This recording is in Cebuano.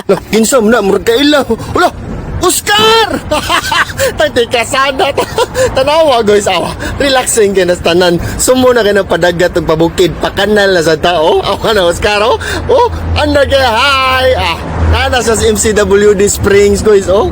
Kinsa man na, murag kaila. Wala, Oscar! Tante kasada. Tanawa, guys, awa. Relaxing kay nas tanan. Sumo na kay ng padagat ug pabukid, pakanal na sa tao. Awa na Oscar, oh. Oh, anda kay hi. Ah, nana sa MCWD Springs, guys, oh.